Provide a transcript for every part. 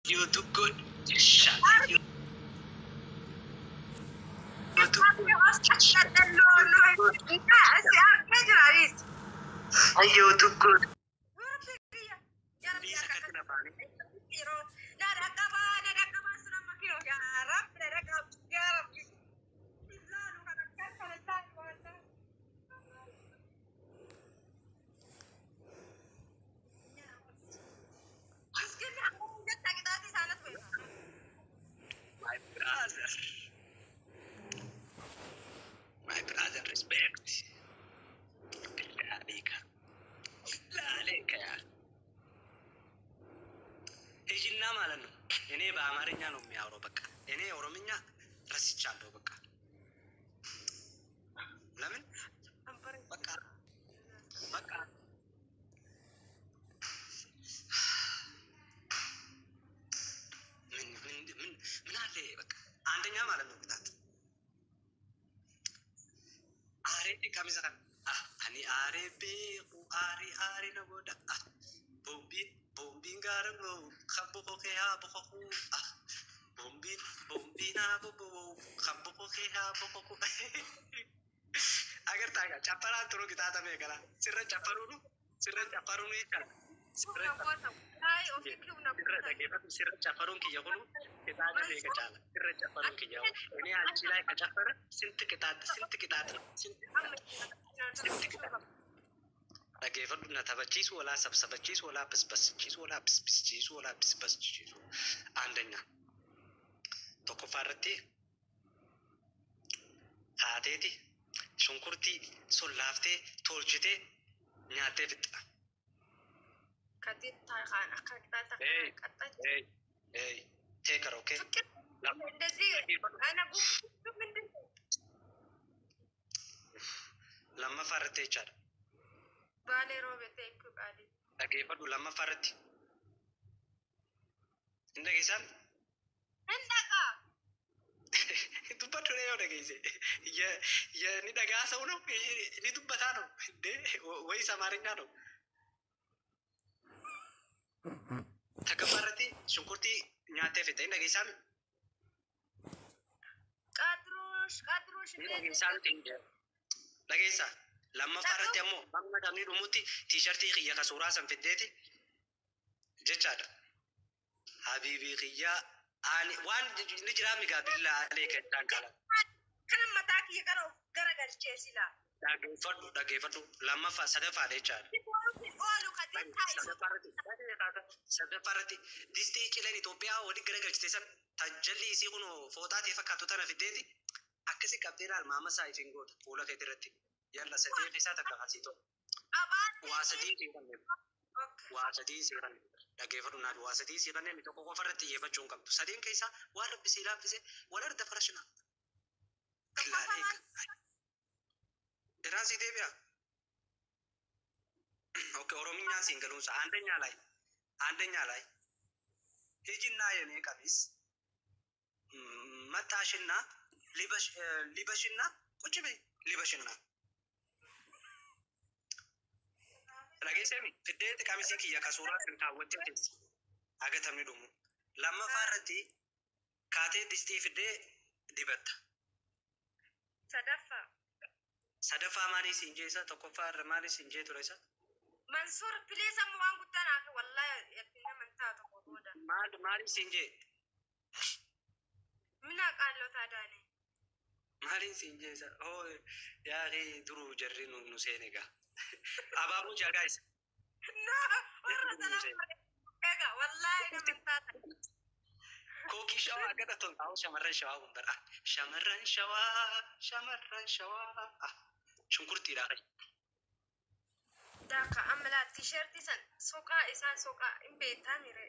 You too good. Shut you too good. Si argee jira anis. You too good. Please akkatti na baane. Na dhaqqabaa, na dhaqqabaa sun amma kinoo, yaa Rabbi na dhaqqabu, yaa Rabbi. Ilaalu kan akkan kana ilaalu waan ta'eef. Miskiinni akkuma jetta qixaatii isaanatu beeka. My brother. My brother, respect. بالله عليك. بالله عليك ያ ሂጂና ማለት ነው። እኔ በአማርኛ ነው የሚያወራው። በቃ እኔ ኦሮምኛ ረስቻለሁ። በቃ ለምን በቃ በቃ ምን ምን ምን ምን አለ በቃ አንደኛ ማለት ነው ቅጣት አሬ ቀሚሰ kan ani aaree beeku aaree aaree na godha boombiin boombiin gaara kan boqoqee haa boqoquu boombiin boombiin haa bobbobou kan boqoqee haa boqoquu. Agartaa egaa caffaraan turu qixaaxa meeqala sirra caffaruunu sirra caffaruunu jechaadha. Sirra sirra dhaggeeffatu sirra caffaruun kiyya kunu qixaaxa meeqa caala sirra caffaruun kiyya እኔ አንቺ ላይ ከጨፈረ ስንት ቅጣት ስንት ቅጣት ነው ስንት ቅጣት ስንት ቅጣት dhaggeeffadhu na taphachiisu walaa sabsabachiisu walaa bisbaschiisu walaa bisbischiisu walaa bisbaschiisu. አንደኛ tokkoffaa irratti taateeti shunkurtii sollaaftee tolchitee nyaattee fixxa. Hey, hey, hey, take her, okay? እንደዚህ ana ምንድን ነው? Lammaffaa irratti jechaadha. Baalee roobe, thank you qaalii. Dhaggeeffadhu lammaffaa irratti. Hin dhageessaan? Hin dhagaa. Dubbadhu yoo dhageesse. Ni dhagaa ሰው ነው ni dubbataa ነው እንዴ ወይስ አማርኛ ነው? Takkaffaa irratti shunkurtii nyaattee fixxe, hin dhageessaan? Qaxruush qaxruush. Ni dhageessaan? Dhageessa. Lammaffaa irratti ammoo amma taphni dhumutti tiishartii kiyya ka suuraa san fiddeeti jechaadha. Habiibii kiyyaa ani waan ni jiraa migaa billaa alee kan kala. Kana mataa kiyya kana of garagalchee silaa. Dhaggeeffadhu, dhaggeeffadhu, lammaffaa sadaffaadha jechaadha. Oolu katiin taa'isu. Sadaffaa irratti distii cileen Itoophiyaa waliin garagalchite san tajalli isii kun fooxaa ta'e fakkaatu tana fiddeeti akkasi qabdee laal maama isaa ifin goota fuula keetii irratti. Yalla sadii keessaa takka kasiitoo. Waa sadii sii kanneen. Waa sadii sii kanneen. Dhaggeeffadhu naaf, waa sadii sii kanneen, tokko qofa irratti xiyyeeffachuu hin qabdu. Sadiin keessaa waan Rabbi sii laaffise wal arda farashina. Billaa Irraan sii deebi'a. Okay, ኦሮምኛ ሲንገሉንሳ አንደኛ ላይ አንደኛ ላይ ሂጂና የኔ ቀሚስ መጣሽና ሊበሽና ቁጭ በይ ሊበሽና dhageessemi fiddeetti qamisii kiyya ka suuraa kan kaawwattee teessi agatamni dhumu. Lammaffaa irratti kaatee distii fiddee dibatta. Sadaffaa. Sadaffaa maalii siin jee isa tokkoffaa irra maalii siin jee ture isa? Mansuur, please, amma waan guddaa naaf wallahi nama hin taatu tokko booda. Maal maalii siin jee? Mina qaallotaa daane. Maaliin siin jee isa? Oo yaa duruu jarri nu seene gaa. Abaaboo jaa isa. No, warra salaam egaa wallahi nama hin taatu. Kookii shawaa akka ta'u ta'u shamarran shawaa kun bara shamarran shawaa shamarran shawaa shunkurtiidha. Daaka amma laa tiishartii san soqaa isaan soqaa hin beektaa mire.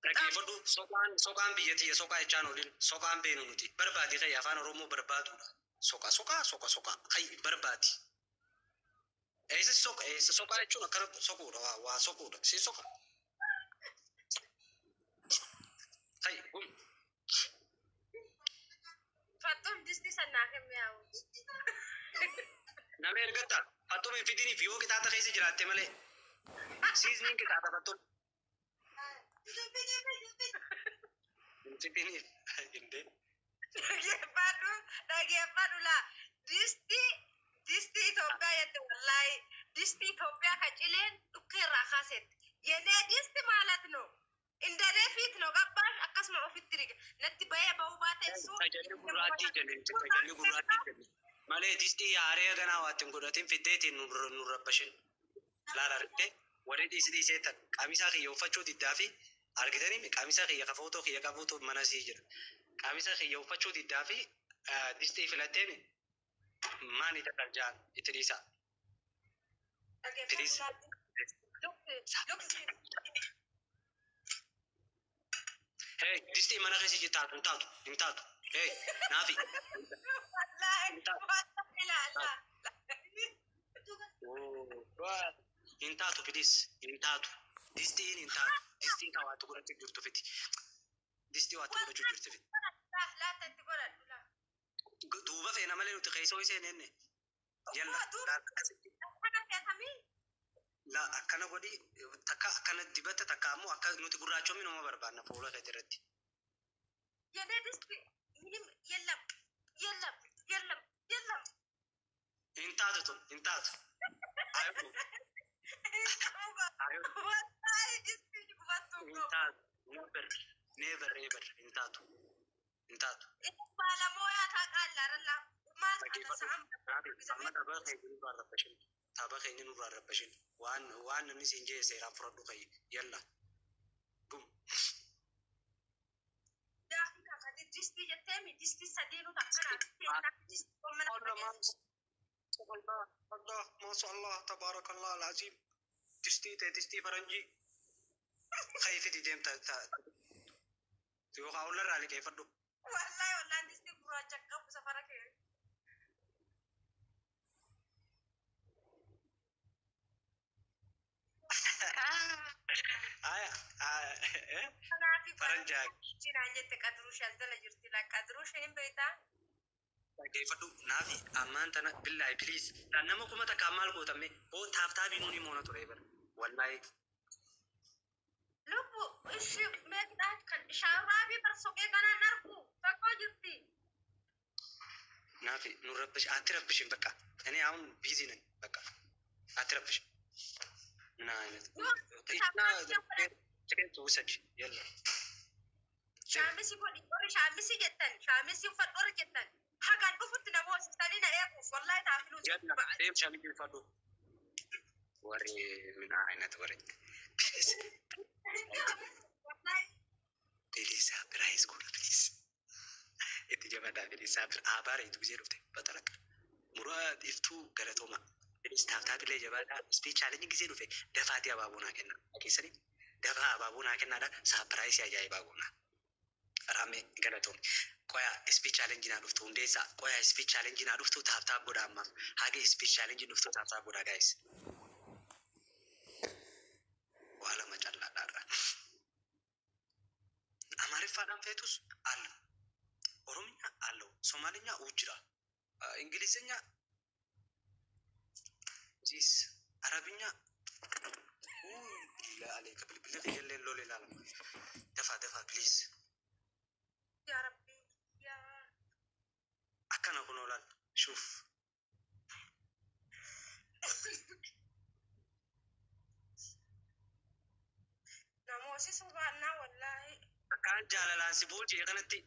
Dhaggeeffadhu, soqaan soqaan biyya tiyya soqaa jechaan olin soqaan beenu nuti barbaadi kayya afaan Oromoo barbaaduudha. Soqa soqa soqa soqa kayyi barbaadi. Eessa soqa, eessa soqaa jechuun akkana soquudha, waa waa soquudha si soqa. Kayyi gum. Fattuun distii san naa kenne yaa'u. Nama ergatta fattuun hin fidiniif yoo qixaaxa keessa jiraatte malee. Siizniin qixaaxa fattuun. Fitiniif indee. Dhageeffadhu, dhageeffadhu laa. Distii, distii Itoophiyaa jette wallaahi. Distii Itoophiyaa ka cileen dhukkee irraa kaasetti. Yenee disti maalat no. Indaree fiit no gabbaash akkasuma ofitti riga. Natti bahee bahuu baate sun. Tajalli gurraattii jenne, tajalli gurraattii jenne. Malee distii haaree ganaa waa ittiin godhatin fiddeetiin nu rabbashin. Laala argite warri dhiisi dhiisee tan qamisaa kiyya uffachuu diddaa fi argitanii qamisa kiyya ka footoo kiyya qabuutu mana sii jira. Qamisa kiyya uffachuu diddaa fi distii filatteen maani takkan jaan itti dhiisaa. Dhageeffadhu laa. Look, look. Hey, distii mana keessa jirtu taatu hin taatu hin taatu. Hey, naafi. Wallaahi, wallaahi laa laa. Hin taatu, please, hin taatu. Distiin hin taatu. Distiin kan waatti godhachuu jirtu fiti. Distii waatti godhachuu jirtu fiti. Laata itti godhadhu laa. Duuba feena malee nuti keessoo iseen enne. Yalla. Duuba akkana feetamii. La akkana godhi, takka akkana dibata, takka ammoo akka nuti gurraachomni nama barbaanna fuula keetii irratti. የኔ ድስት ምንም የለም የለም የለም የለም። Hin taatu tun hin taatu. Ayuu ayuu. ወላሂ ድስት ጉባቱ Hin taatu. Never, never ever hin taatu. Hin taatu. ባለሙያ ታውቃለህ አይደል? ማል Dhaggeeffadhu. Amma tapha keenya nurraa rabbashin. Tapha keenya nurraa rabbashin. Waan namni siin jee seeraan fudhadhu kayyi. Yalla. Gum. ድስት jettee ድስት sadiinu takkana. Allah, Allah, masha Allah, tabarakallah alazim. Distii ta'e distii faranjii. Kayyi deemta yookaan ollarraa liqeeffadhu. ወላሂ ወላሂ ድስት gurraacha qabu safara kee. Aya, Kanaaf faranjaa. Jinaan jette qadruush as jala jirti laa qadruush hin beektaa? Dhaggeeffadhu naafi ammaan tana billaahi please. Nama 1000 maal gootame hoo taaf taabii nuuni moona ture bara. Wallaahi. Lubbu ishi meeqdhaan kan shaaraabii barsoqee kanaan argu fagoo jirti. ናፊ ኑ ረብሽ አትረብሽም። በቃ እኔ አሁን busy ነኝ። በቃ አትረብሽ። ምን አይነት ውሰድ የለም። Shaamisi godhi qorri shaamisi jettan shaamisi uffadhu qorri jettan hagan dhufutti nama hoosistanii na eeguuf wallahi taafiluu. Deem shamii uffadhu. ወሬ ምን አይነት ወሬ! Please. Wallahi. Please surprise godha, please. Itti jabaadhaa, please. Abaara itti gisee dhufte batalaka muraa iftuu galatooma. Please tap tapilee jabaadhaa. Speed challenge gisee dhufe dafaatii abaaboo naa kenna keessanii dafaa abaaboo naa kennaadha. Surprise ajaa'ibaa goona. Raame galatoom. Qoyaa speed challenge naa dhuftu hundeessaa. Qoyaa speed challenge naa dhuftu tap tap godha ammaaf. Haga speed challenge dhuftu tap tap godha, guys. Waa lama callaadhaarra. Amaariffaadhaan feetus አለ፣ ኦሮምኛ አለው፣ ሶማሊኛ ውጅራ፣ እንግሊዝኛ ዚስ፣ አረብኛ አለይከ bilbilli kiyyallee lolee ilaalama. Dafaa dafaa, please. Yaa Rabbi yaa. Akkana kunoo laal shuuf. Namoosisuu baannaa wallaahi. Akkaan jaalalaan si booji'e kanatti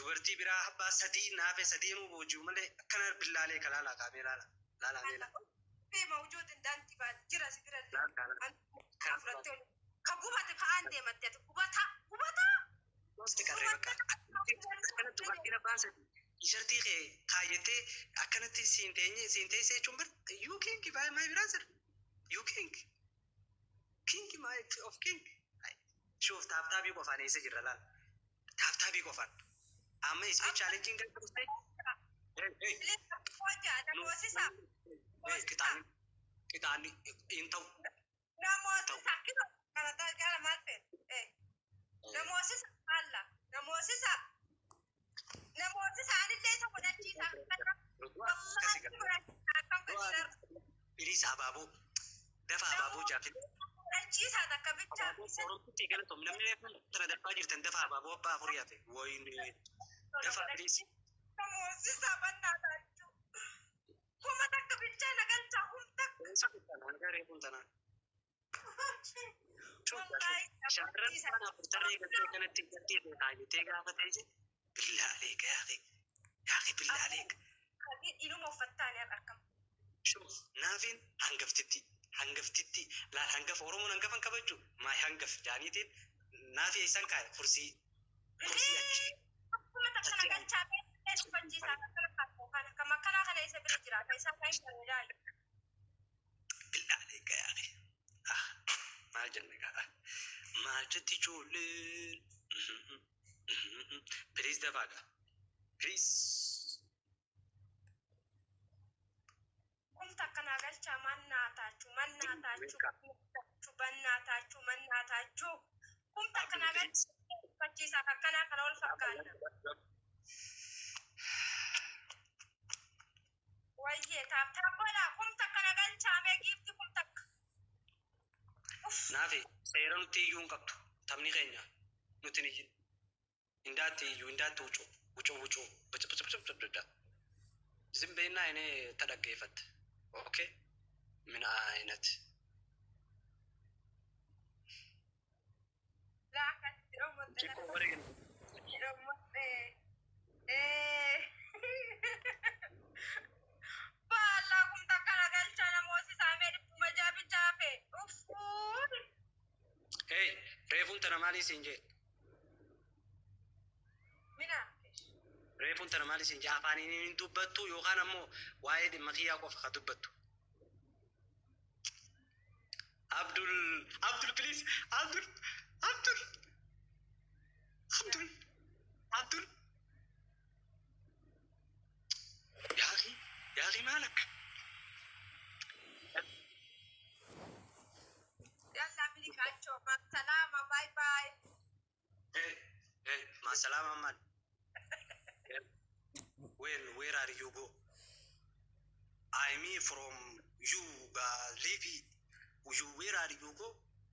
dubartii biraa abbaa sadii naafe sadiinuu booji'u malee akkana billaalee ka laalaa kaamee laala laalaa meela. Fi mawjuud indaanti baat jira si bira. Laala. Fudhattee ka gubate ka'aan deematte ati gubata gubata. Gosti qarree bakka akkanatti dubartiin abbaan sadii isartii kee kaayyattee akkanatti siin teenye siin teessee jechuun bir you king my brother, you king, king my of king. Shuuf tap tapii qofaan eessa jirra laal tap tapii qofaan amma speed challengeiin gadi dhuftee. Namoosisa. Qixaanni qixaanni hin ta'u. Namoosisa kino kana ta'a maal feete? Namoosisa alla namoosisa namoosisa anillee isa godhachiisa. Please abaaboo dafa abaaboo jaafin. Uffachiisaa takka bicha. Oromtitti galatoom namni reefu tana dafaa jirtan dafaa abaaboo abbaa afurii hafe. Wayne dafaa please. Moosisaa bannaa taachuu. Kuma takka bicha na galchaa kum takka. Eessa jirtan hanga reefuun tanaa? Shamarran afaan afur tarree galtee kanatti galtee kaayyatee gaafa ta'e billaalee yaaqi yaaqi billaalee. Inuma uffattaan har'a akkam. Shuf naafiin hangaftitti hangaftitti laal hangafa Oromoon hangafan kabaju maay hangaf jaaniitiin naafii eessan kaa'e kursii kursii achi. Kuma takka na galchaa ta'e uffachiisaa akkana kaakoo kana kan akkanaa kana isa bira jiraata isaa kan hin bareedaa. Billaalee yaaqi. Ah maal jenna gaa maal jetti ijoolleen. Please dafaa gaa please. Kum takka na galchaa mannaa taachuu mannaa taachuu bannaa taachuu mannaa taachuu. Kum takka na galchaa uffachiisaa akkanaa kana wal fakkaanna. Wayyee taap taap godhaa kum takka na galchaa mee giifti kum takka. Naafi seera nutti iyyuu hin qabdu taphni keenya nuti ni iyyin. Indaatti iyyuu indaatti wucoo wucoo wucoo baca baca baca baca baca. ዝም በይና እኔ ተደገፈት ኦኬ ምን አይነት Laa akkasitti dhommotte ጭቆ ወሬ ነው። dhommotte. Baallaa kum takka na galchaa namooti saamee dhibbuma jaabicha hafe. Uffuun. ሄይ reefuun tana maalii siin jee Mina. Reefuun tana maalii siin jee afaaniin hin dubbattu yookaan ammoo waa'ee dhimma kiyyaa qofa ka dubbattu. Abdul Abdul please Abdul Abdul Abdul Abdul يا أخي يا أخي مالك Yalla milikaachoo. Maasalaama bye bye. Hey hey مع السلامة man. Where are you go? I mean from you live you where are you go?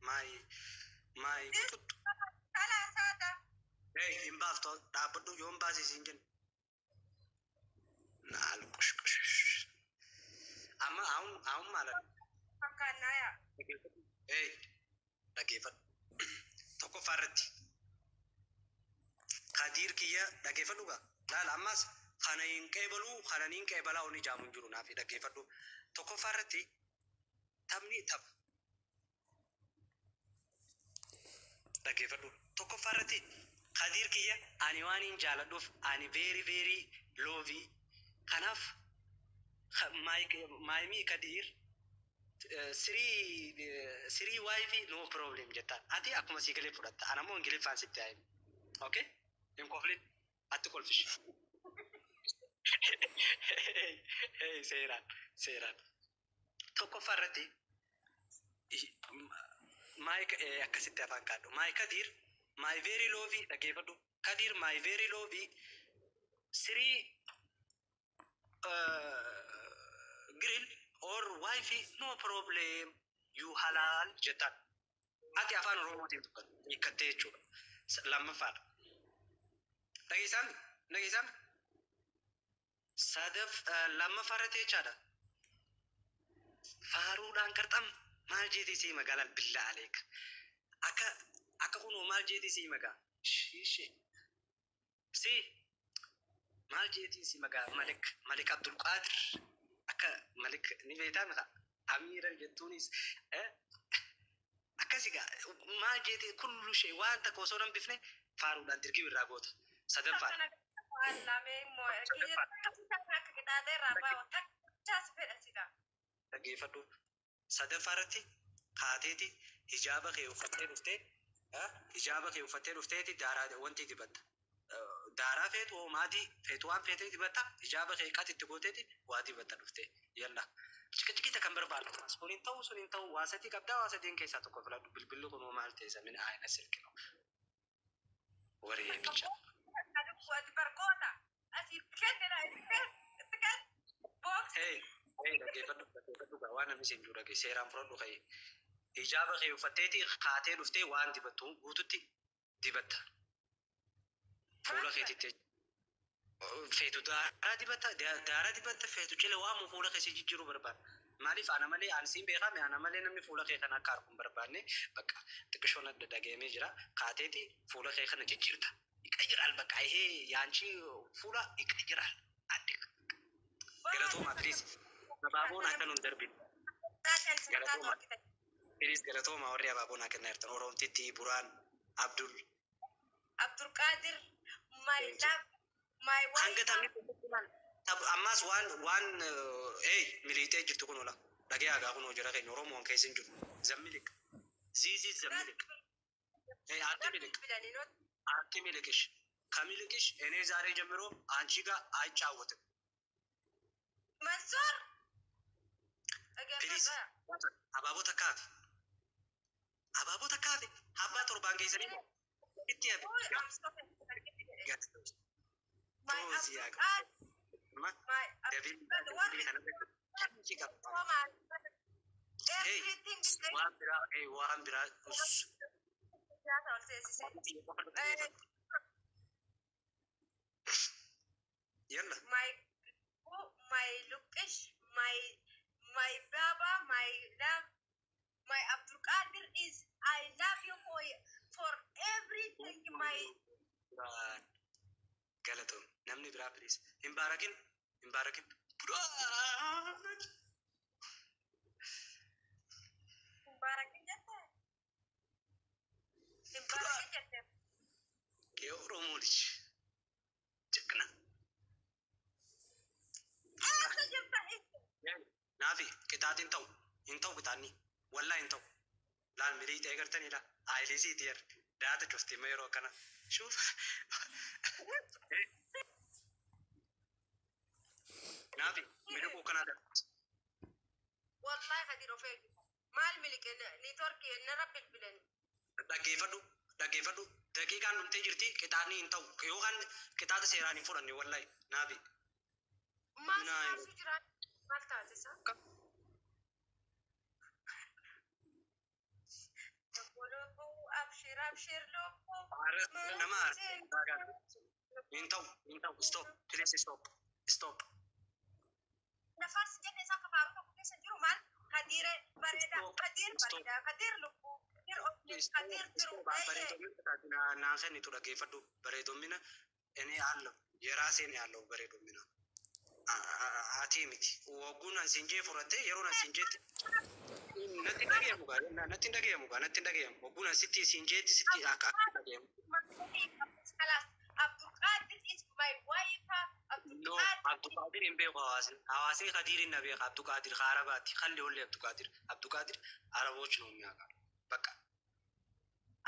My my Kalaa saada. Hey hin baaftu dhaabbadhu yoon baase siin jennu. Naal qush qush. Amma አሁን አሁን ማለት ነው። Fakkaannaa yaa. Hey dhaggeeffadhu. Tokkoffaa irratti Kadiir kiyya dhaggeeffadhu gaa. Laala ammas kana hin qeebaluu kana hin qeebalaa oni jaamu hin jiru naaf dhaggeeffadhu. Tokkoffaa irratti taphni tapha. Dhaggeeffadhu. Tokkoffaa irratti Kadiir kiyya ani waan hin jaaladhuuf ani very very love kanaaf maayimii Kadiir three three wife no problem jettaan. Ati akkuma sii galee fudhatta. Ana ammoo Ingiliffaan sitti haa himu. Okay? Hin koflin. Atti kolfish. Hey seeraan seeraan. Tokkoffaa irratti maay akkasitti afaan kaadhu. My Kadir my very love dhaggeeffadhu. Kadir my very love three girl or wife no problem you halal jettaan. Ati afaan Oromootiin dubbatu hiikkattee jechuudha. Lammaffaadha. Dhageessaan dhageessaan sadaf lammaffaa irratti jechaadha. Faaruudhaan qarxam maal jeetii sii magaalaan billaa aleek. Akka akka kunoo maal jeetii sii magaa. Ishee. Si maal jeetii sii magaa Malik Malik Abdul Qaadir akka Malik ni beektaa mita Amiira jettuunis akkasi gaa maal jeetii kullu shee waan takka osoo nan bifne faaruudhaan dirqii irraa goota. Sadaffaadha. Lamee immoo akka qixaaxee irraa baa'u takkaas fedha sida. Dhaggeeffadhu. Sadaffaa irratti kaateeti hijaaba kee uffattee dhuftee hijaaba kee uffattee dhufteeti daaraa wanti dibatta. Daaraa feetu hoomaatii feetu waan feetee dibatta hijaaba kee qat itti gooteeti waa dibatta dhuftee yalla. Ciqiciqita kan barbaadu sun hin ta'u sun hin ta'u waa sadii qabdaa waa sadiin keessaa tokko filadhu bilbilli kun maal ta'e min aayina silki ነው ወሬ ብቻ። Ati bargoota. Asii kennina itti kenn. Box. Hey, hey, dhaggeeffadhu dhaggeeffadhu gaa waan namni siin jiru dhagge seeraan fudhadhu ka'e. Hijaaba kee uffatteeti kaatee dhuftee waan dibattu guututti dibatta. Fuula keetitti feetu daaraa dibatta, daaraa dibatta, feetu cile waamu fuula kee si jijjiiruu barbaada. Maaliif ana malee ani siin beekame, ana malee namni fuula kee kana akka arguu hin barbaanne bakka xiqqishoon adda dhageemee jira. Kaateeti fuula kee kana jijjiirta. ይቀይራል። በቃ ይሄ የአንቺ ፉላ ይቀይራል። አንድ galatooma, please. Abaaboon akka nun darbine. Galatooma. Please, galatooma warri abaaboon akka jirtan Oromtitti Buraan Abdul. Abdulqaadir, my love, my Hanga wife. Taphni ammas waan hey miliitee jirtu kun ola dhagee hagaa kun jira keenya Oromoon keessa hin jiru. Zammilik. Ziizii zammilik. Hey አትሚልቅ አትሚልቅሽ ከሚልቅሽ እኔ ዛሬ ጀምሮ አንቺ ጋር አይጫወትም። Mansoor. Please, abaaboo takkaati. Abaaboo takkaati. Abbaa torbaan geessanii itti hafe. My Abdulqaadir, my Dabii kana qaba. Everything is Waan biraa, hey, waan biraa us. Ol seensise. Yalla. My my Lukish, my Baba, my love, my Abdulqadir is I love you for everything. My Galatoom, namni biraa please. Hin baarakin, hin baarakin. Buraan. Barakin jette. Barakin jette. የኦሮሞ ልጅ ጀግና። Eessa jirta? Naafi qixaatiin ta'u hin ta'u, qixaanni wallaa hin ta'u. Laal miliixee gartaniidha aayilisiiti yer daata cufti yeroo akkana shuuf. Naafi miliquu kanaa Wallahi kadir of eegi. Maal miliqe? Networkii narra bilbilani. Dhaggeeffadhu, dhaggeeffadhu, daqiiqaan dhumtee jirti. Qixaanni hin ta'u yookaan qixaata seeraan hin fudhanne wallahi naafi. Maal Naa- maaltu jira? Maal taate isa? Lubbuu lubbuu, abshir abshir lubbuu. Nama hin ta'u, hin ta'u. Stop, please, stop, stop. Nafaas jenne isaa kafaaruu tokko keessa jiru maal? Kadiire bareeda, Kadiir bareeda, Kadiir lubbuu, Kadiir onnee, Kadiir jiru. Bareedoomina naa kennitu dhaggeeffadhu. Bareedoomina እኔ አለሁ የራሴን ያለው bareedoomina ati miti. Wagguun an siinjee fudhattee yeroon an siinjeetti natti hin dhagayamu gaa, natti hin dhagayamu gaa, natti hin dhagayamu. Wagguun an sitti siinjeetti sitti akka dhagayamu. Kalaas, Abdulqaadir is my wife. No. Abdulqaadir. Abduqaadir hin beeku hawaasni. Hawaasni Kadiirin na beeka. Abduqaadir Arabaati. Kalli ollee Abduqaadir. Abduqaadir Araboች ነው የሚያውቃሉ። በቃ።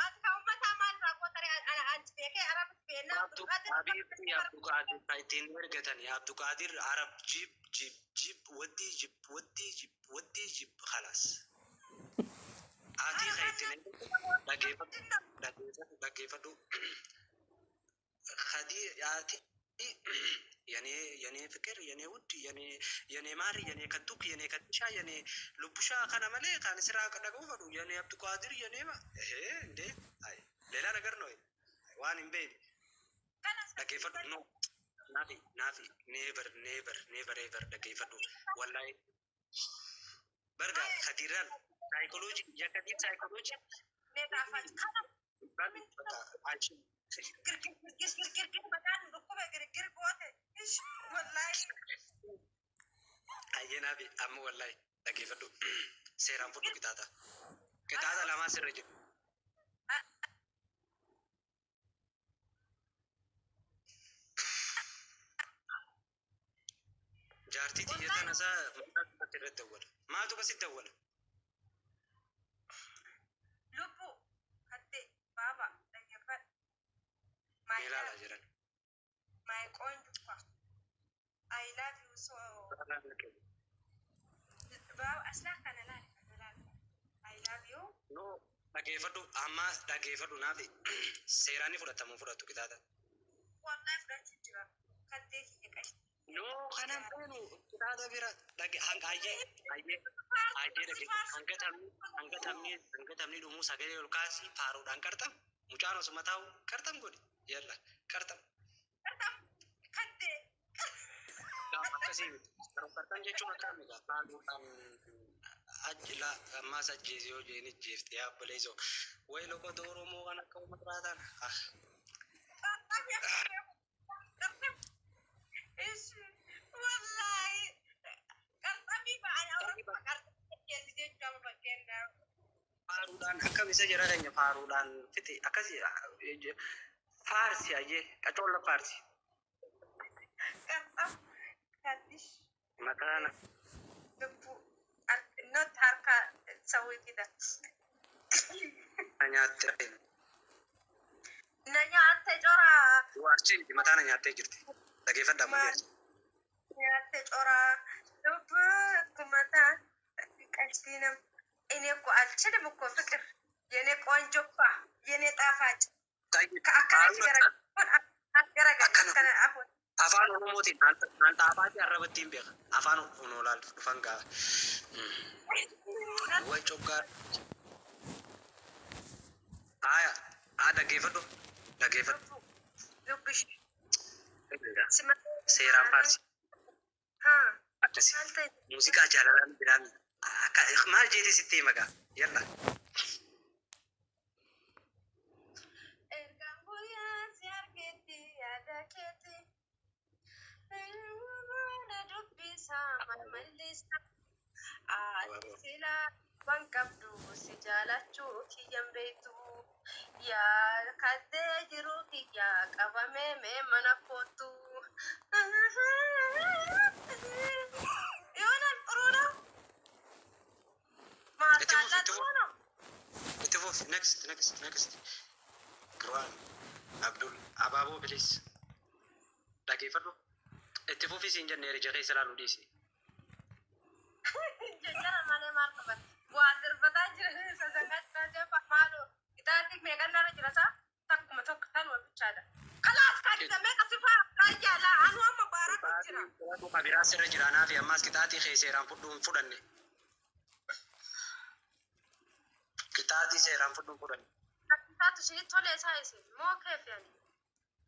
Ati kan uummataa maal irraa gootare? Ana anti beekee Arabis beekna Abdulqaadir. Habiibti, Abduqaadir kan ittiin ergatani Abduqaadir Arab jib jib jib waddii jib waddii jib waddii jib خلاص. Ati kan ittiin dhaggeeffadhu, dhaggeeffadhu, dhaggeeffadhu. Kadiir ati የኔ የኔ ፍቅር፣ የኔ ውድ፣ የኔ የኔ ማር፣ የኔ ከቱክ፣ የኔ ከትሻ፣ የኔ ልቡሻ kana malee kan siraa dhaga'uu fedhu የኔ Abduqaadir የኔ ይሄ እንዴ አይ ሌላ ነገር ነው waan hin beekne dhaggeeffadhu. No, naafi, naafi, never, never, never ever. Dhaggeeffadhu, wallahi barga Kadiirraan saayikoloojii የከዲር ሳይኮሎጂ በቃ Girgir girgir girgir mataan dhukkube girgir goote. Wallahi. Ayyee naafi, amma wallahi dhaggeeffadhu, seeraan fudhu qixaaxa. Qixaaxa lamaa sirra jiru. Jaartii xiyya tana isaa maaltu irratti dawwala? Maaltu akkasitti dawwala? Lubbu hatte baaba dhaggeeffadhu. My Mee ilaalaa love, jiran. my qoonjukka. I love you so. Baaba aslaa kana laali, kana laali. I love you. No, dhaggeeffadhu, amma dhaggeeffadhu naafi, seeraan ni fudhatamu fudhatu qixaaxa. Wallahi fudhachuu jira. Kaddee kiyya qashti. No, kanan feenu kitaaba bira dhage hanga ayyee ayyee ayyee dhage hanga taphni dhumuu sagalee ol kaasii faaruudhaan qarxam mucaan osuma taa'u qarxam godhi, yalla qarxam. Qarxam kaddee. Gaafa akkasii miti. Qarxam jechuun akkami gaa faaruudhaan ajjila ammaas ajjeese yoo jeen ijjeefte yaa obboleessoo wayi loqota Oromoo kan akka uummata raataan ah. Qarxam yaa qarxam. Ishi wallaahi qarxamii ba'an awurapa qarxam ajjeesi jechuu amma fakkeenyaaf. Faaruudhaan akkam isa jira keenya faaruudhaan fixe akkasi faarsi ayyee qacoolla faarsi. Qarxam kaddish. Mataana. Lubbu not harka sawwitidha. Na nyaatte. Na nyaatte coraa. Achi mataana nyaattee jirti. Dhageeffadhaa mul'isa. Nyaatte coraa. Lubbu akkuma taa qashtii nam. እኔ እኮ አልችልም እኮ ፍቅር የኔ ቆንጆ እኮ የኔ ጣፋጭ akkana afon. Afaan Oromootiin aan xaafaati arrabattiin beeka. Afaan Onoolaal dhufan gaafa. Way coggaa. Haaya, haa dhaggeeffadhu. Dhaggeeffadhu. Lubbish. Seeraan faarsi. Haa. Akkasi. Maal ta'e? Muuziqaa jaalalaan biraan akka maal jeeti sitti hima gaa. Yalla. Ergaan guyyaa si argetti yaada keetti. Na dubbisaa malmallisaa. Ati silaa waan qabdu si jaalachuu kiyyan beektu. Yaa kaddee jiru kiyya qabamee mee mana kootu. ይሆናል ጥሩ ነው። Itti fufi, ማታላ itti ጥሩ fufi. ነው። Itti fufi. Next, next, next. Quraan. Abdul. Abaaboo bilis. Dhaggeeffadhu. Itti fufi siin jenne ija keessa ilaaluu dhiisi. Jajjara malee maal qaban? Waa sirbataa jiran sasanqataa jira maaloo itaatti meeqannarra jira isaa takkuma tokko tanuma bichaadha. Kalaas kan meeqa sifaa raayyaa anu amma baaratu jira. Kabiraa sirra jira anaa fi ammaas qixaatii kee seeraan fudhuu hin fudhanne. Qixaatii seeraan fudhuu hin fudhanne. Isaatu ishee tolee isaa isin moo keef yani?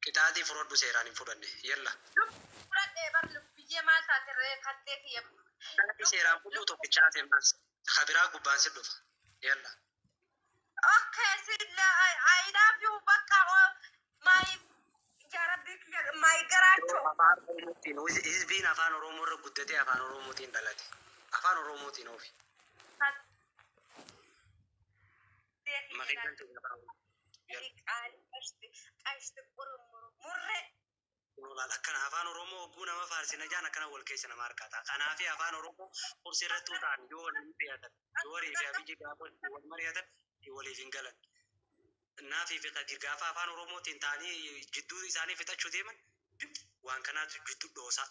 Qixaatii fudhadhu seeraan hin fudhanne. Yalla. Fudhadhee bar lubbiyyee maal taate ree kaddee kiyya. Qixaatii seeraan fudhuu tokkichaa ta'e maas. Kabiraa gubbaan si dhufa. Yalla. Okay, sila I love you bakka my yaa rabbii kiyya my garaachoo. Afaan Oromootiin hizbiin afaan Oromoo irra guddatee afaan Oromootiin dhalate. Afaan Oromootiin oofi. Kaddee kiyya Maqaan keenya afaan Oromoo. Yalla. qaali qashti qashti qurmuru murre. Olaal akkana afaan Oromoo hogguu nama faarsina jaan akkana wal keessa nama harkata. Kanaafi afaan Oromoo kursi irratti ta'an yoo wal mari'atan yoo warii fi abiyyi gaafa wal mari'atan waliif hin galan. Naafii fi Kadir gaafa afaan Oromootiin ta'anii jidduu isaanii fixachuu deeman waan kanaatu jidduu dhoosaa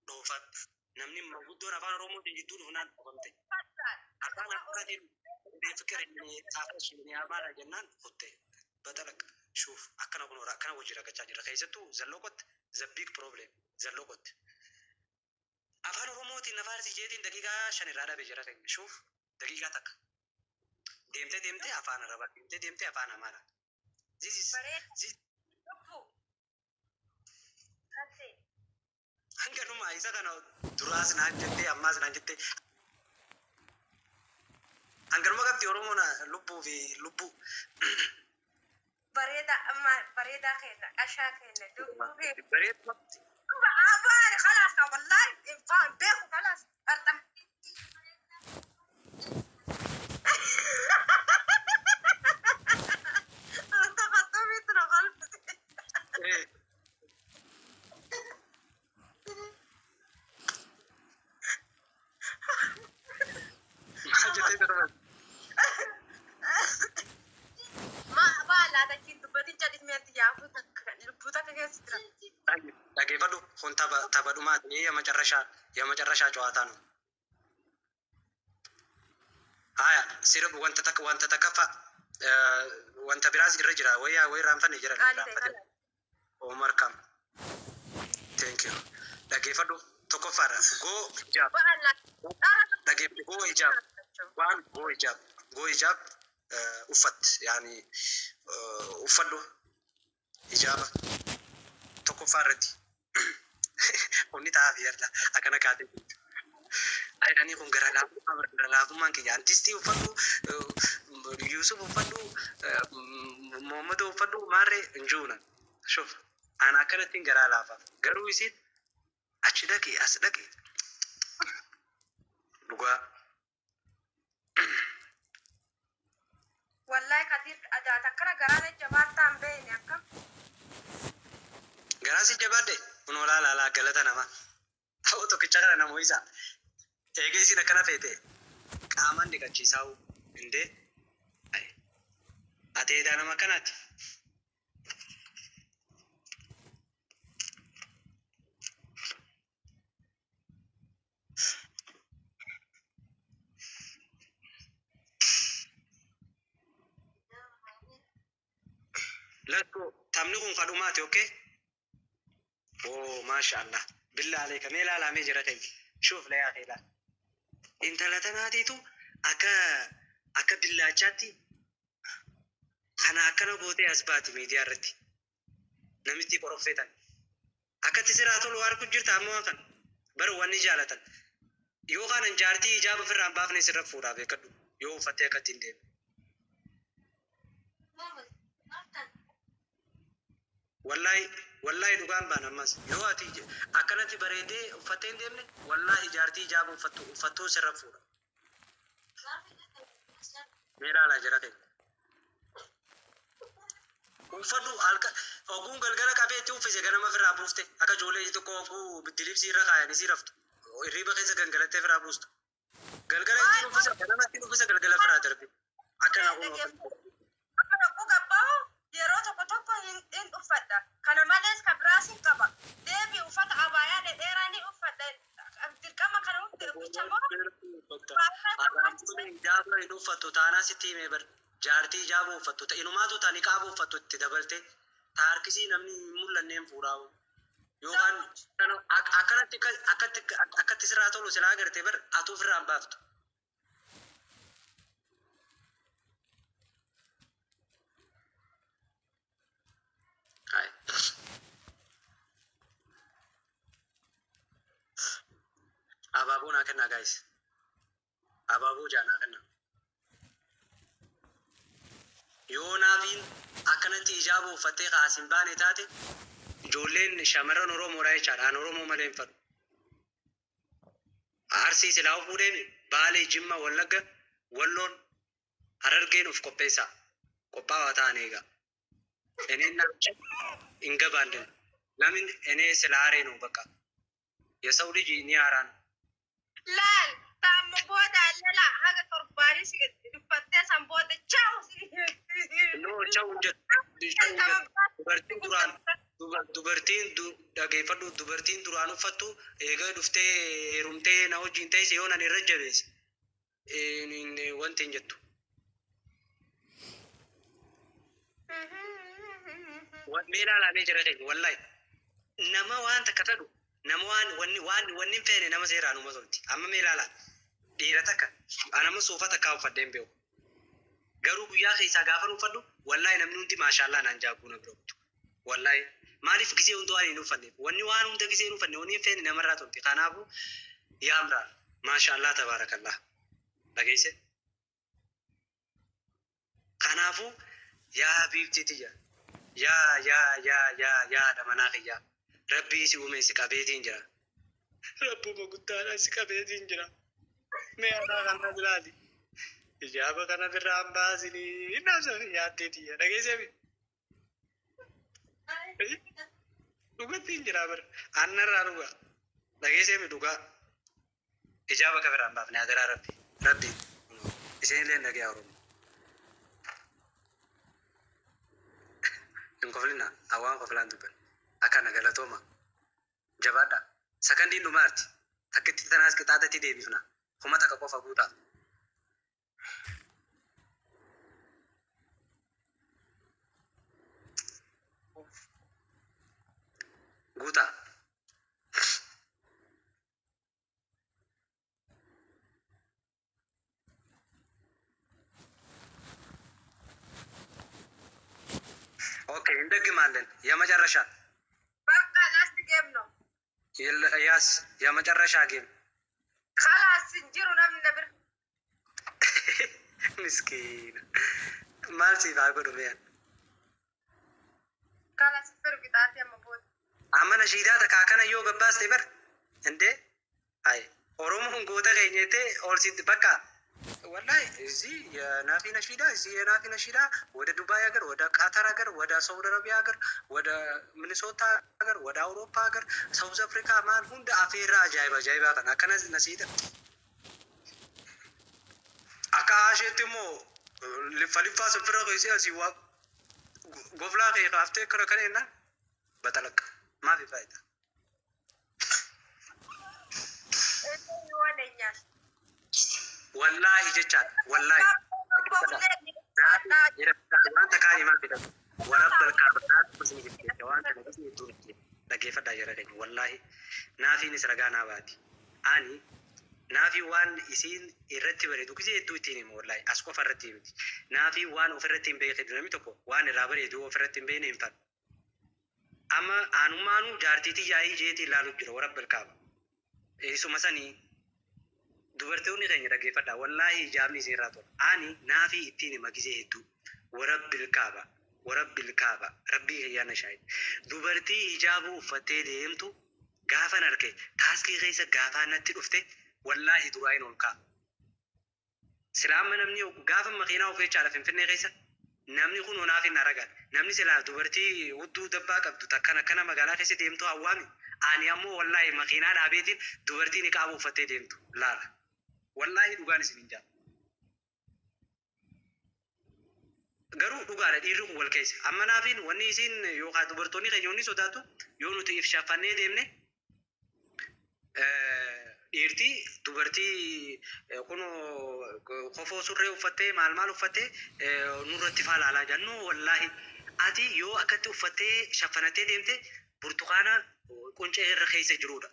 dhoofatti. Namni guddoon afaan Oromootiin jidduu dhufnaan dhoofamte. Afaan Amaaraatiin fikir taafas ni Amaara jennaan kutte. Badala shuuf akkana kun akkana wajjin rakkachaa jira. Keessattuu zalloqotti the big problem zalloqotti. Afaan Oromootiin afaarsi jeetiin daqiiqaa 5 irraa dhabe jira keenya. Shuuf daqiiqaa 1. Deemtee deemtee afaan Arabaa deemtee deemtee afaan Amaaraa. This is Bareeda. this Lubbu. Kaddee. Hanga dhuma isa kana duraas naan jettee ammaas naan jettee hanganuma qabdi Oromoon lubbuu fi lubbuu. Bareeda bareedaa keenya qashaa keenya lubbuu keenya. Bareedu. Abaari خلاص والله beeku خلاص qarxam. أنت خطبت غلط. Eh, maal jettee darban? ما ما لا تكين dubbatin jedhismeetti yaafuu takka lubbuu takka keessa jira. Dhaggeeffadhu kun tapha tapha dhumaati የመጨረሻ የመጨረሻ ጨዋታ ነው። Haya sirb wanta takka wanta takkaffaa wanta biraas irra jira wayyaa wayi raanfanne jira Qaali ta'e raanfate kana. Omar kam Thank you. Dhaggeeffadhu tokkoffaadha. Go hijaab. Ba'ala. Dhaggeeffadhu go hijaab. Waan go hijaab. Go hijaab uffat yaani uffadhu hijaaba tokkoffaa irratti. Onni ta'aa fi yarda akkana kaatee jirtu. Ani kun gara laafummaa gara laafummaan kiyya. Antistii uffadhu, Yusuf uffadhu, Muhammad uffadhu maarree hin jiru. Shuf ana akkanattiin garaa laafaaf. Garuu isiin achi dhaqi as dhaqi dhugaa. Wallahi Kadir adaat akkana garaa jabaattaa hin beekne akkam. Garaa si jabaadde kun olaa laalaa galata namaa. Ta'u tokkicha kana nama isa. Eegee isiin akkana feete qaamaan dhiqachiisaa indee ateedaa nama akkanaati. Let's go. Taphni kun kadhumaati, okay? Oh, maasha Allah. Billaa aleeka mee ilaalaa mee jira ta'e. Shuuf layaa kee ilaala. Intala tanaatiitu akka billaachaatti kana akkana gootee as baati miidiyaa irratti. Namitti qoroffee tan. Akkatti siraa tolu harku jirta ammoo kan bara wanni jaalatan. Yoo kanan jaartii ijaaba ofirraa hin baafne sirra fuudhaa beekadhu. Yoo uffattee akkatti hin deemne. Wallahi wallahi dhugaan baan ammas yoo ati akkanatti bareedee uffattee hin deemne wallahi jaartii ijaaba uffattu uffattuu sirra fuudha. Mee ilaalaa jira ta'e. Uffadhu halka oguun galgala qabee itti uffise ganama ofirraa buufte akka ijoollee tokko oguu biddilibsii irra kaayanii sii raftu. Hirriiba keessa gangalattee ofirraa buustu. Galgala ittiin uffisa ganama ittiin uffisa galgala ofirraa darbe. Akkana kun Amma dhaquu gabbaa'u yeroo tokko tokko hin uffadha. Kana malees kan biraas hin qaba. Deebi uffata abaayaa dhedheeraa ni uffadha. Dirqama kana hundi bicha moo Adaamtonni ijaaba hin uffattu taanaa sitti himee bar jaartii ijaaba uffattu inumaatu ta niqaaba uffattu itti dabalte ta harkisii namni hin mul'anneen fuudhaa yookaan akkanatti akkatti akkatti sirraa tolu silaa agarte bar atuu ofirraa hin baaftu. Hai. Abaaboo naa kennaa guys. Abaaboo jaa naa kennaa. Yoo naafiin akkanatti ijaaba uffattee kaas hin baane taate ijoolleen shamarran Oromoodha jechaadha. An Oromoo malee hin fadhu. Arsii silaa of fuudhee Baalee, Jimma, Wallagga, Walloon, Harargeen of qopheessaa. Qophaa'aa ta'an eegaa. እኔና አንቺ እንገባለን። ለምን እኔ ስለ አሬ ነው። በቃ የሰው ልጅ እኔ አራ ነው። Laal taamma booda allala haga torbaanis duffattee san booda chaawu. No ቻው እንጀ ቻው እንጀ dubartiin duraan dubartiin dhageeffadhu dubartiin duraan uffattu eega dhuftee heerumtee na wajjin teesse yoo nan irra jabeesse wanti hin jettu. Mee ilaalaa mee jira keenya wallahi nama waan takka fedhu nama waan wanni waan wanni hin feene nama seeraan uma tolti. Amma mee ilaalaa dhiira takka anama suufa takkaa uffadhee hin beeku. Garuu guyyaa keessaa gaafa uffadhu wallahi namni hundi maashaallaa naan jaaguu na bira kutu. Wallahi maaliif gisee hundi waan hin uffanneef wanni waan hunda gisee hin uffanne wanni hin feene namarraa tolti. Kanaafuu yaamraa maashaallaa tabaarakallah dhageesse. Kanaafuu yaa biiftii tiyya yaa yaa yaa yaa yaa haadha manaa kiyyaa rabbii si uume si qabeetiin jira. Rabbuma guddaadhaan si qabeetiin jira. Mee haadhaa kana ilaali. Ijaaba kana birraa hin baasinii naaf yaaddee tiyya dhageessee dhugatti hin jira bara annarraa dhugaa dhageessee mi dhugaa ijaaba ka birraa hin baafne adaraa rabbi rabbi isinillee dhagee Oromoo. Hin koflina awwaan koflaan dubban akkana galatooma jabaadha sakandiin dhumaarti takkitti tanaas qixaaxatti deebifna 1000 qofa guutaa. Guutaa. እንጫወታለን። የመጨረሻ በቃ last game ነው። Yes፣ የመጨረሻ game። خلاص እንጅሩ namni na bira. ምስኪን maal siif haa godhu mee? خلاص fir qixaatee amma booda. Amma nashiidaa takka akkana yoo gabbaaste bar እንዴ አይ ኦሮሞን goota keenya jettee ol si በቃ ወላሂ እዚህ የናፊ ነሺዳ፣ እዚህ የናፊ ነሺዳ ወደ ዱባይ ሀገር፣ ወደ ቃተር ሀገር፣ ወደ ሳውዲ አረቢያ ሀገር፣ ወደ ሚኒሶታ ሀገር፣ ወደ አውሮፓ ሀገር፣ South Africa maal hunda afeerraa ajaa'iba ajaa'ibaa kana akkana nasiida akka asheetti immoo liffa liffaa sinfira keessee asii waa goflaa kee kaaftee kana kana jennaan batalaqqa maafi faayidaa. ይሆነኛል። Wallaahi jechaadha, wallaahi. Wanta kaan himaa fidatu warabba kaabaa wanta dhaggeeffadhaa jira keenya. Wallaahi naafiinis ragaa naa baati. Ani naafii waan isiin irratti bareedu gisee hedduu ittiin hima. Wallaahi as qofa irratti miti. Naafii waan ofirratti hin beekne, namni tokko waan irraa bareedu ofirratti hin beekne hin fadhu. Amma aanummaanuu jaartiitii yaa'ii jeetii ilaalu jira warabba kaaba isuma sanii. Dubartoonni keenya dhaggeeffadhaa, wallaahi hijaabni isin irraa tola. Ani naafii ittiin hima gisee hedduu, warabbil kaaba, warabbil kaaba, rabbii kiyyaana shaahid, dubartii hijaabuu uffattee deemtu gaafan arke, taaskii keessa gaafaa natti dhufte, wallaahi duraa hin ol ka'a. Silaa amma namni gaafa makiinaa of jechaadha Finfinnee keessa namni kun onaaf hin aragan. Namni silaa dubartii hudduu dabbaa qabdu takkana akkana magaalaa keessa deemtu hawwaami. Ani ammoo wallaahi makiinaa dhaabeetiin dubartii niqaaba uffattee deemtu laala. Wallaahi dhugaan isin hin jaallu. Garuu dhugaadha, dhiirri kun wal keessa. Amma naafiin wanni isiin yookaan dubartoonni keenya wanni sodaatu yoo nuti if shaffannee deemne dhiirtii dubartii kun kofoo surree uffattee maal maal uffattee nurratti faalaalaa jennu. Wallaahi ati yoo akkatti uffattee shaffanattee deemte burtukaana quncee irra keessa jirudha.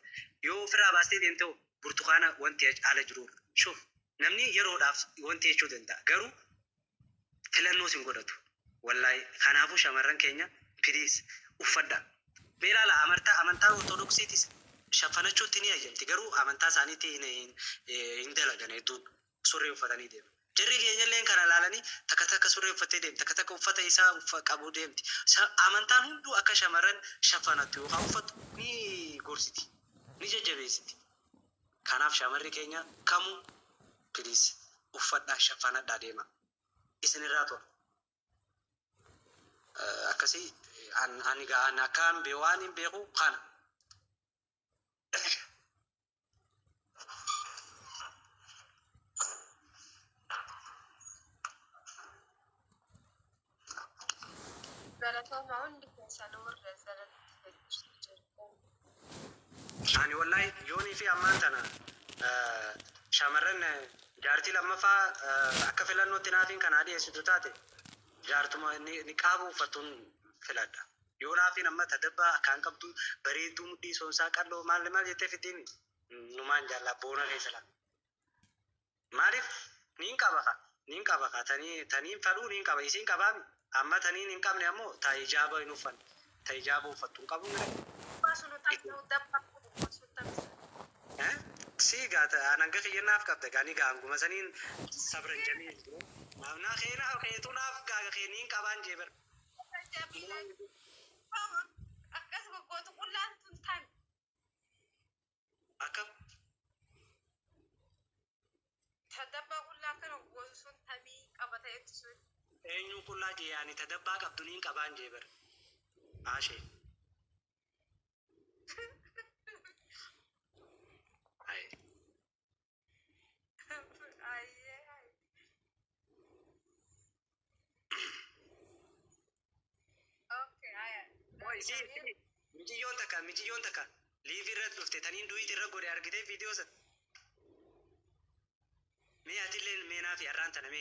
Yoo ofirraa baastee deemte burtukaana wanti ala jirudha. Shuf, namni yeroodhaaf wanti jechuu danda'a, garuu filannoo sin godhatu. Wallaahi kanaafuu shamarran keenya, please uffadha. Mee ilaala, amantaa ortodoksiitis shaffanachuutti ni ayyamti, garuu amantaa isaaniitti hin dalagan, hedduun surree uffatanii deemu. Jarri keenya illee kana ilaalanii takka takka surree uffattee deemti, takka takka uffata isaa qabu deemti. Amantaan hunduu akka shamarran shaffanattu yookaan uffattu ni gorsiti, ni jajjabeessiti. Kanaaf shamarri keenya kamuu please uffadhaa, shaffanadhaa deema. Isinirraa tola. Akkasii ani akkaan waan hin beeku kana. Galatooma hundi keessan warra jalatti jirtan. Ani wallahi yoonii fi ammaan tana shamarran jaartii lammaffaa akka filannootti naafiin kan dhiyeessitu taate jaartuma niqaaba uffattuun filadha. Yoo naafiin amma tadabbaa akkaan qabdu bareedduu mudhii soonsaa qalloo maal maal jettee fittiin numaan jaallaa boona keessa laata. Maaliif niin qaba ka niin qaba ka tanii taniin fadhuu niin qaba isiin qabaami, amma taniin hin qabne ammoo ta hijaaba hin uffanne, ta hijaaba uffattu hin qabu. Si gaata ananga kiyyannaaf qabda gaanii gaanguma saniin sabran jamiil naa keenaa keetuu naaf gaaga keeniin qabaan jee bar. Akkas goggootu qullaan tun tami. Akka Tadabbaa qullaa kana goggootu sun tamii qaba ta'etti sun. Eenyu qullaa jee? Yaani tadabbaa qabdu niin qabaan jee bar. Aashee. Aye. Ayyee. Okay, aya. Miciyyoon takka live irratti dhufte taniin duwit irra godhe argitee viidiyoo san. Mee atillee meenaa fi har'aan tana mee.